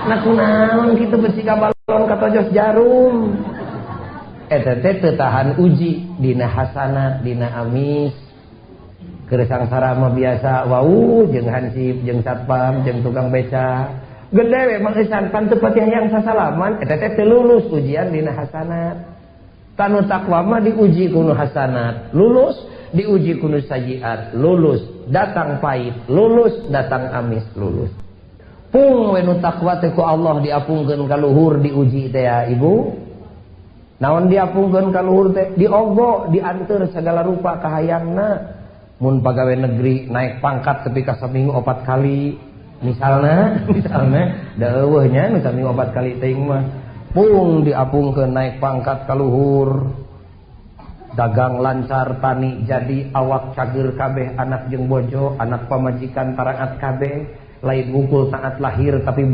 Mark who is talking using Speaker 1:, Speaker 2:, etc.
Speaker 1: Nah, kunaon kitu besi balon katojos jarum. Eta teh teu tahan uji dina hasanat, dina amis. Keur sangsara mah biasa wau jeung hansip, jeung satpam, jeung tukang beca. Gede we mah eusan pan teu pati hayang sasalaman, eta teh teu lulus ujian dina hasanat. Tanu takwa mah diuji ku nu hasanat, lulus, diuji ku nu sayiat, lulus, datang pahit, lulus, datang amis, lulus. Pung we nu takwa teh ku Allah diapungkeun ka luhur diuji teh ya, Ibu. Naon diapungkeun ka luhur teh? Diogo, dianteur segala rupa kahayangna. Mun pagawe negeri naik pangkat tepi ka saminggu 4 kali misalna, misalna da eueuh nya nu saminggu 4 kali teuing mah. Pung diapungkeun naik pangkat ka luhur. Dagang lancar, tani jadi, awak cager kabeh, anak jeung bojo, anak pamajikan tarangat kabeh, lain wungkul taat lahir tapi